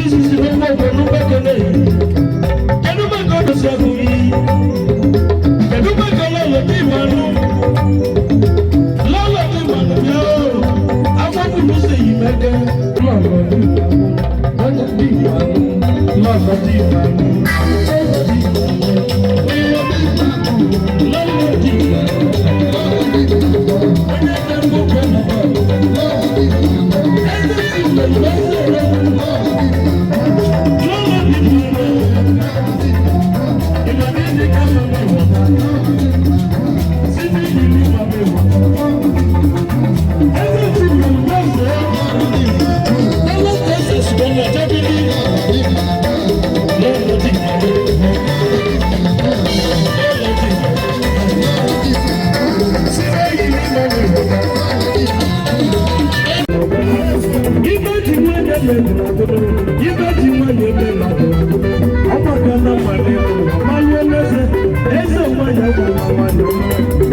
Izizi n'ụgbọ n'ụgbọ kene. Kedu maka ọdụsị agụghị? Kedu maka lọlọ dị mmanụ? Lọlọ dị mmanụ bịa o. Agbapụ n'ụzọ yi mege. Lọlọ dị mmanụ. Lọlọ dị mmanụ. Lọlọ dị mmanụ. Lọlọ dị mmanụ. Lọlọ dị mmanụ. Onye dị mbụ kwenu. Eze si mmemme eze elewu. Lọlọ dị mmanụ.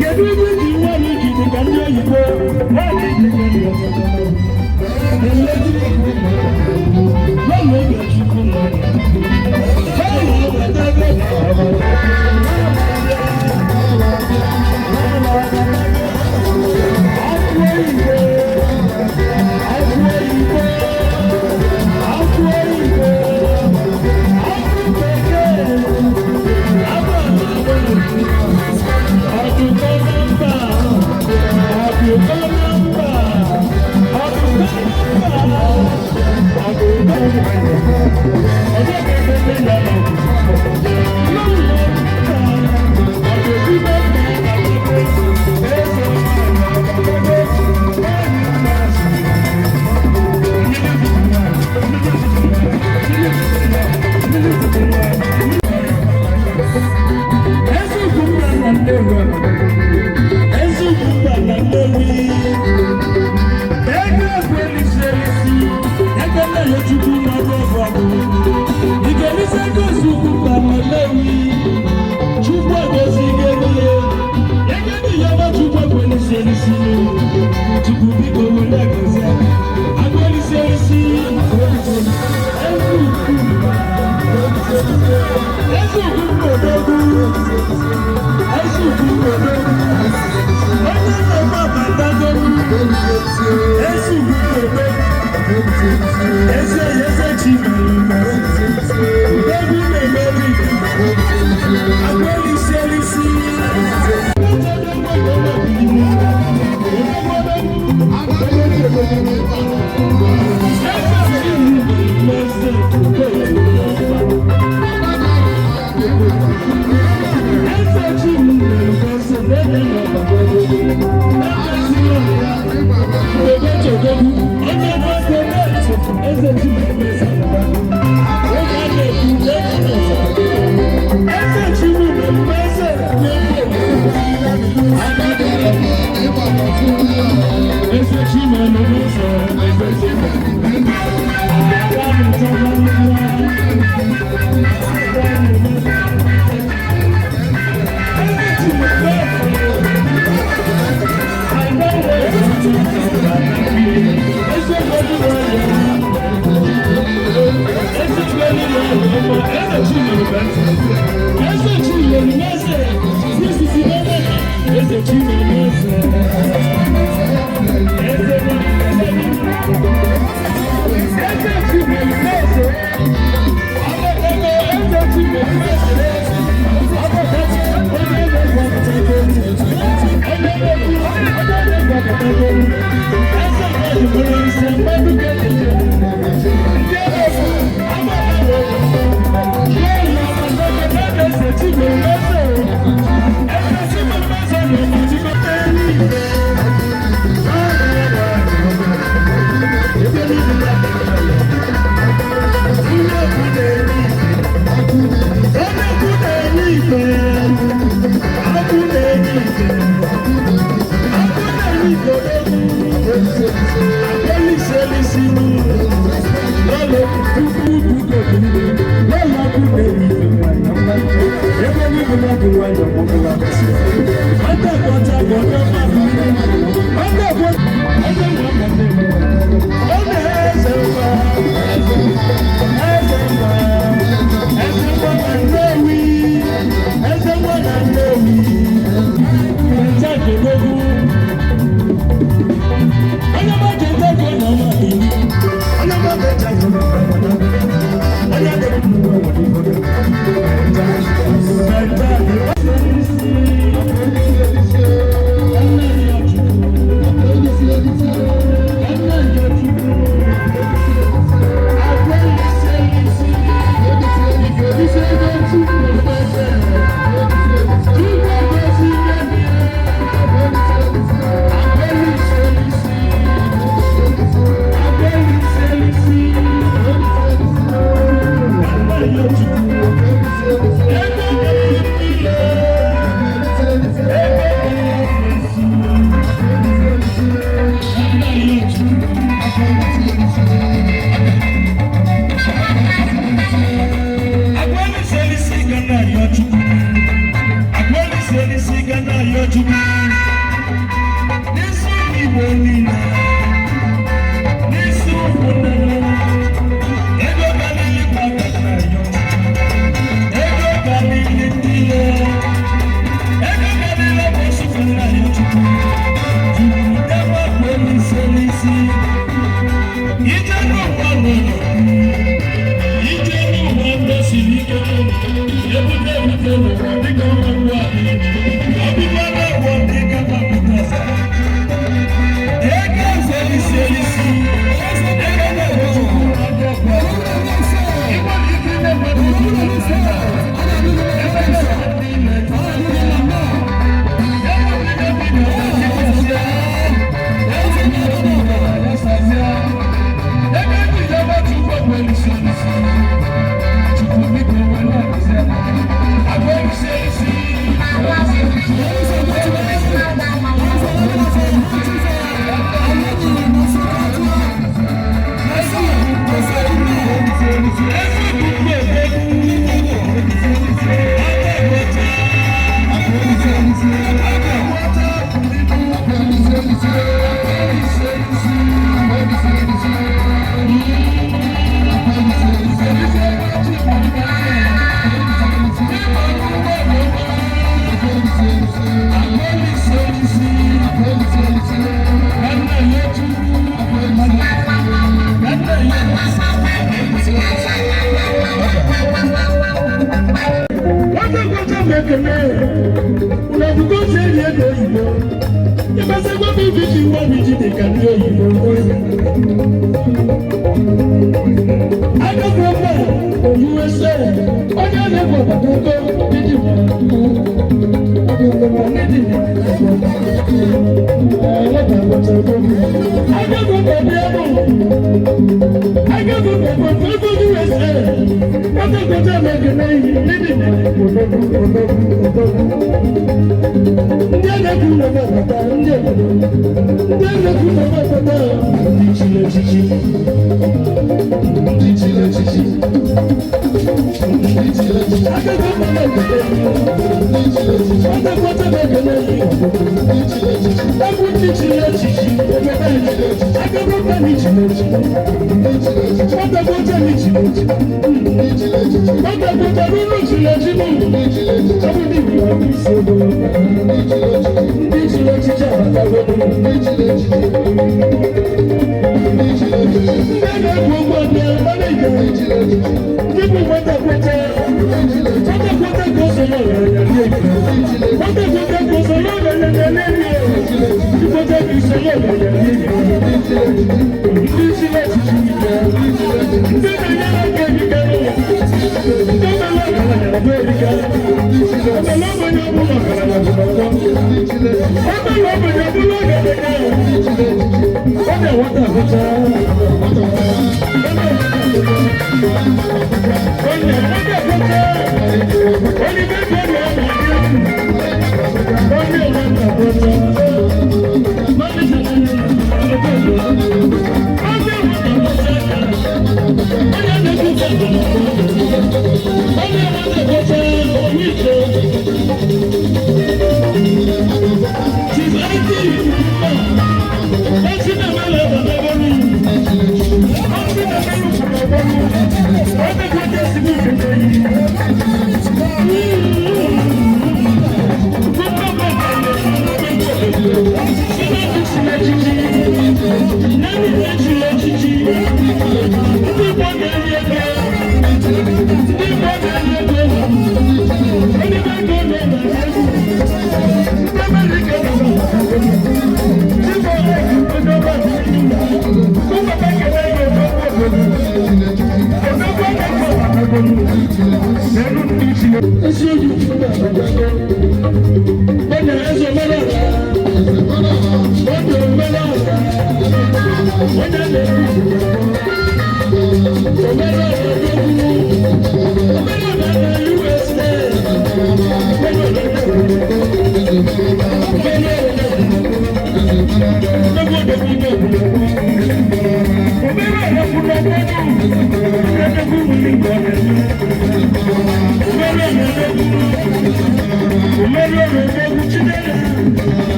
Kedu ebe ji nwanyị ji dị ka ndị oyibo nwanyị dị ka ndị ọzọ? Lọ́nà oge Chukwu nọ. Lọ́nà oge Chukwu nọ. Akwụ oyibo, akwụ oyibo, akwụ oyibo, akwụ bekee, akwụ akụ. Ọdụkọ nọmba, ọdụkọ nọmba, ọdụkọ nọmba. Ego egweliselisi, ego nna Chukwu na-agba ọgwụ. Ikelisi ego Chukwu ka Malewi, Chukwu egosi gị ego dị ya ma Chukwu egweliselisi. Chukwu biko were gozie. Agweliselisi, ezi ukwu, ezi ukwu odogwu, ezi ukwu odogwu. Onye na-eme abatago, ezi ukwu odogwu. Eze eze Chimereme, Udogwu na-emeri, Agweliselisi. Eze Chimereme, Thank you. Ije n'ụwa nwere, ije n'ụwa ndị siri ike, ebute ebute n'ụwa dịka ọnwa ngwa. Ọbụba na-agwọ ndị kata pụta ọzọ. Ego eze elisi elisi, ego na-enwe chukwu na-agwọ ọgwụ. Ịgba ike ime mmadụ ike ime ebe na-eme ime.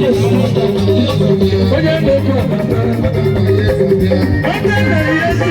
Onye na-ekwu onye na-enye eze.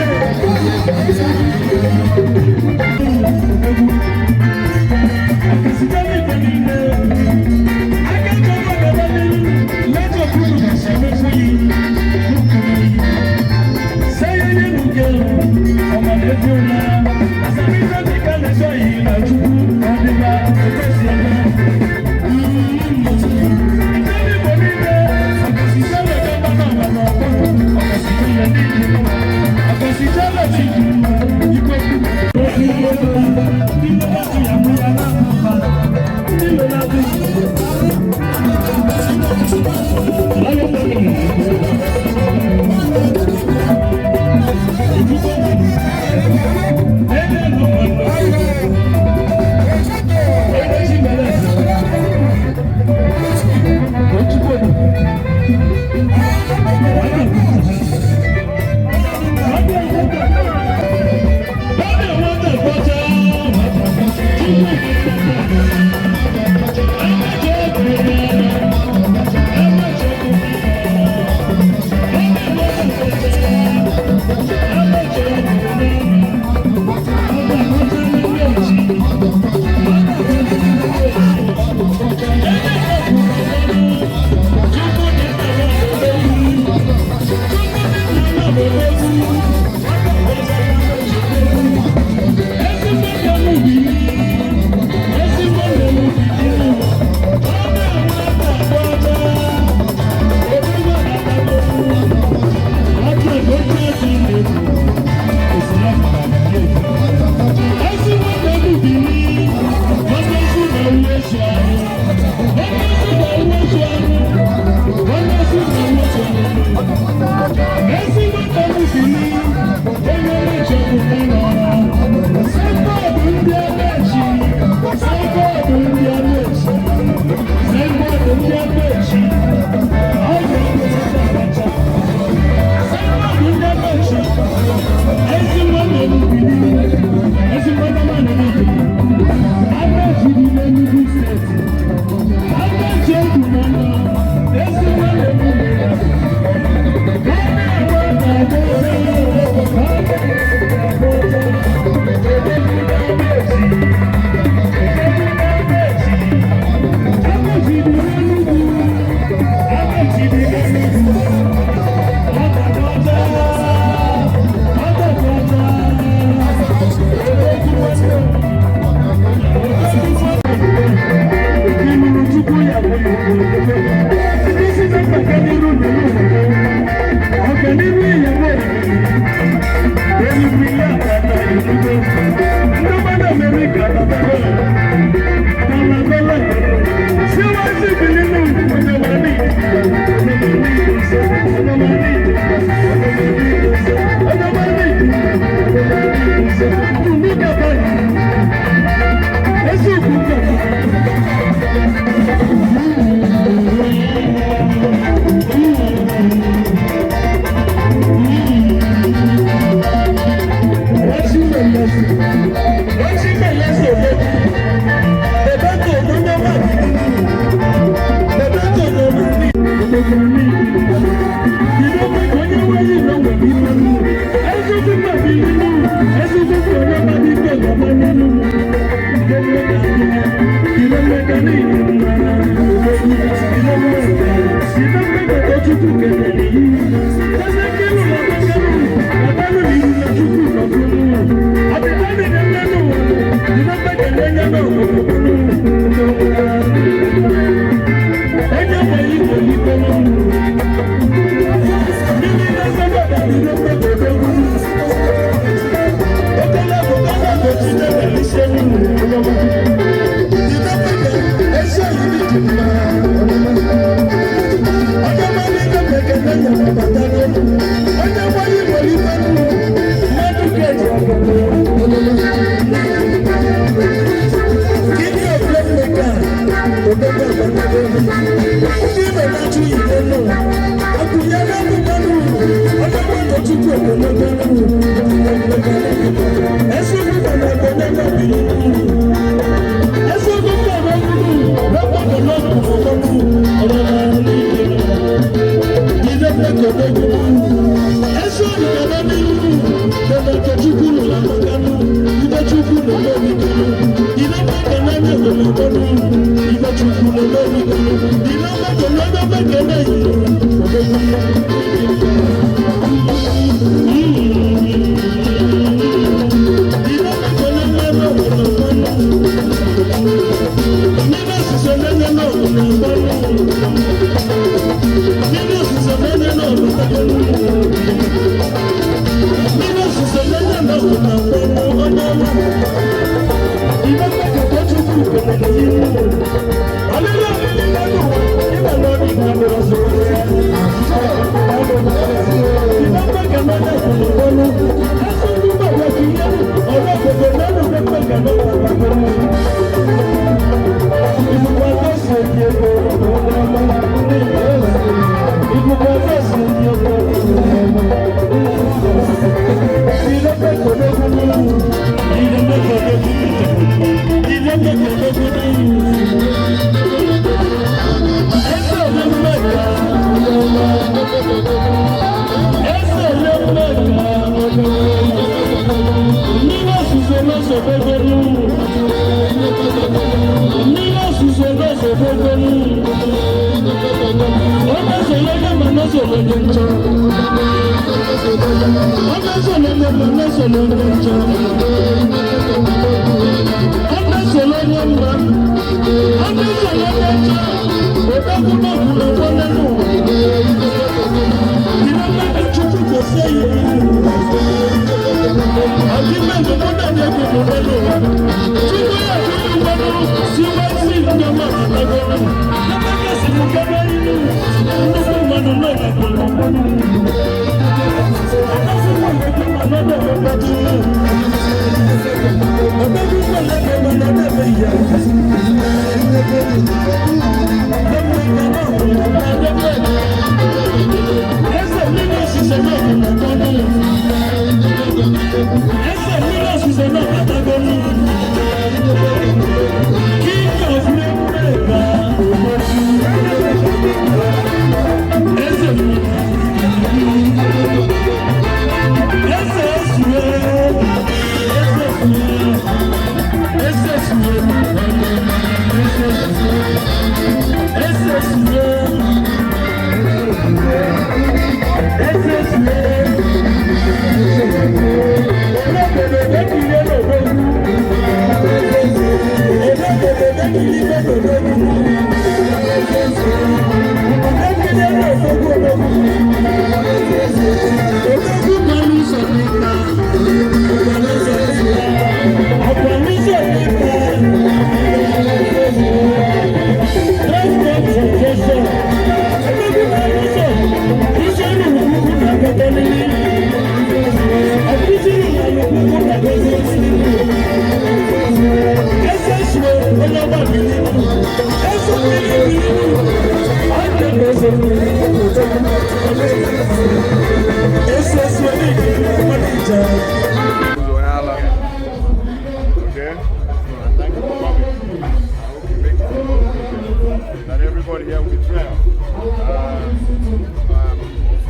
Okay? And thank you for coming. I hope you make it a good weekend. That everybody here will be thrilled.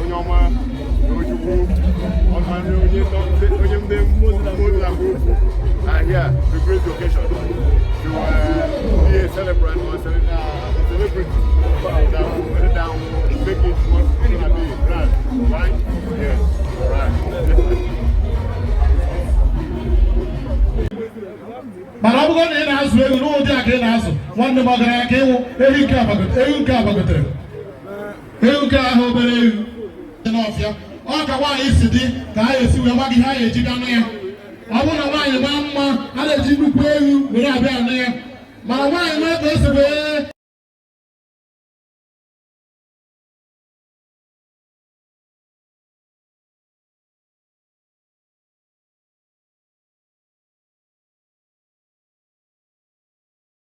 Onye ọma na Ojukwu, ọma na onye onye ndị Muslim group are here to grace the occasion, to be a celebrant or a celebrity that will make it what it's gonna be. Right? Right? Yes. Right. Mana ọ bụrụ na ị na-azụ ewu n'ụdị a ka ị na-azụ, nwanne m, ọgaranya ka ịwụ. Ehi nke abagotere, ewu nke abagotere, ewu nke ahụ obere ewu dị n'ọfịa. Ọ ka nwaanyị si dị ka a esi wee gwa gị ihe a ga-eji ganụ ya. Ọ bụrụ na nwaanyị maa mma, a na-eji nnukwu ewu were abịa anụ ya. Mana nwaanyị nwee ka o si wee